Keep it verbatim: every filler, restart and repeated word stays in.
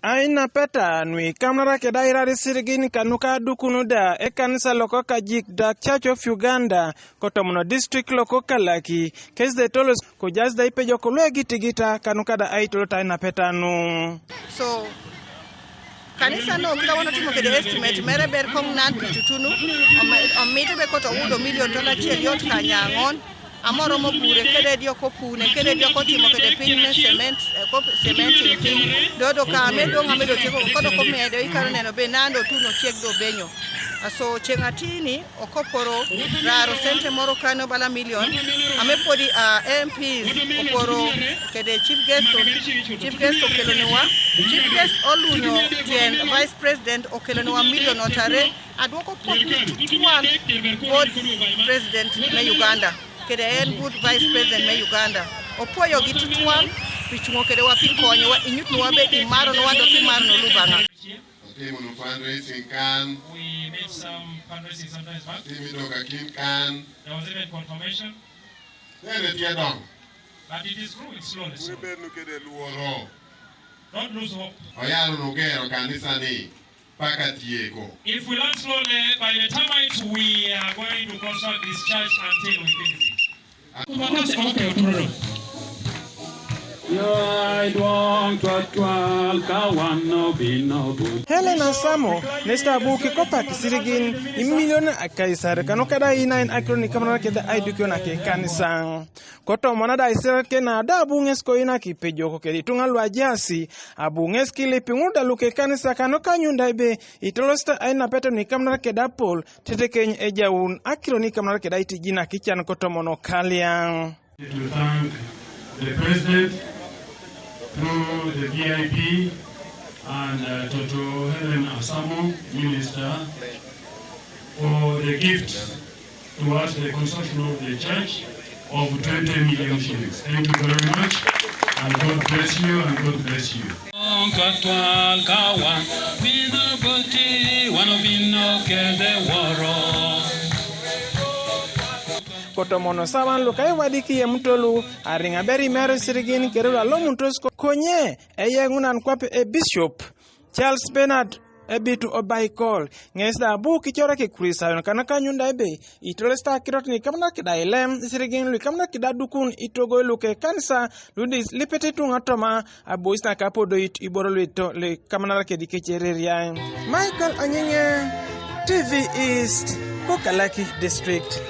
Aina peta nui kamnara keda irari sirigin kanuka dukunu da e kanisa loko kajik da Church of Uganda kotomono district loko Kalaki kes de tolos ko jas da ipejo ko lwe gitigita kanuka da aitolo ta aina peta nu. So kanisa no kila wano timo kede estimate mere ber kong nan pitutunu omito be koto udo milion tola chel yot kanyangon. Amoro mo pure kede dio ko pune kede dio ko timo kede piny ne cement, eh, ko cement piny. Dodo ka ame dong ame do tieko kodo ko medo ikaro neno be nando tuno tiek do benyo. Aso chengatini okoporo raro sente moro kano bala milion. Ame podi a M Ps oporo kede chief guest o, chief guest okelo niwa. Chief guest olunyo tien vice president okelo niwa milion otare. Adwoko pok ni tutwal pod president me Uganda kede en good vice president me Uganda. Opwoyogi tutwal pi cungo kede wa pi konyowa inyuto wa be imaro no wando ki maro no Lubanga. Atimo no fundraising kan. We made some fundraising sometimes back. Atimo doka kin kan. There was even confirmation. Bende tie dongo. But it is growing slowly. Wibed nu kede luoro. Don't lose hope. Oyaro nugero kanisa ni paka tieko. If we learn slowly, by the time it we are going to construct this church until we finish it. Helena Samo nesta buki kopak sirigin imilion akaisar kano kada ina in akroni kamana keda aidukiona ke kanisa. Koto mona da isira ke na da abu nges ko ina ki pejo ko kedi tunga lwa jasi abu nges ki lipi nguda luke kanisa kano kanyunda ibe itolosta aina peto ni kamna ke da pol tete keny e jaun akiro ni kamna ke da iti jina kichan koto mono kaliang. To thank the president through the V I P and uh, Toto Helen Asamo, minister, for the gift towards the construction of the church of twenty million shillings. Thank you very much, and God bless you, and God bless you. Kotomono sawan lukai wadi ki yem tolu aringa beri mero sirigin kerula lomun tos konye eye ngunan kwape e bishop Charles Bernard ebitu obaikol nges da bu kichora ke kristayon kana kanyunda ebe itolesta kirot ni kamna kida ilem isirigin lui kamna kida dukun itogo luke kanisa ludis lipete tunga toma abois na kapodo it iboro lui to le kamna kedi kechereria. Michael Onyinye, T V East, Kokalaki District.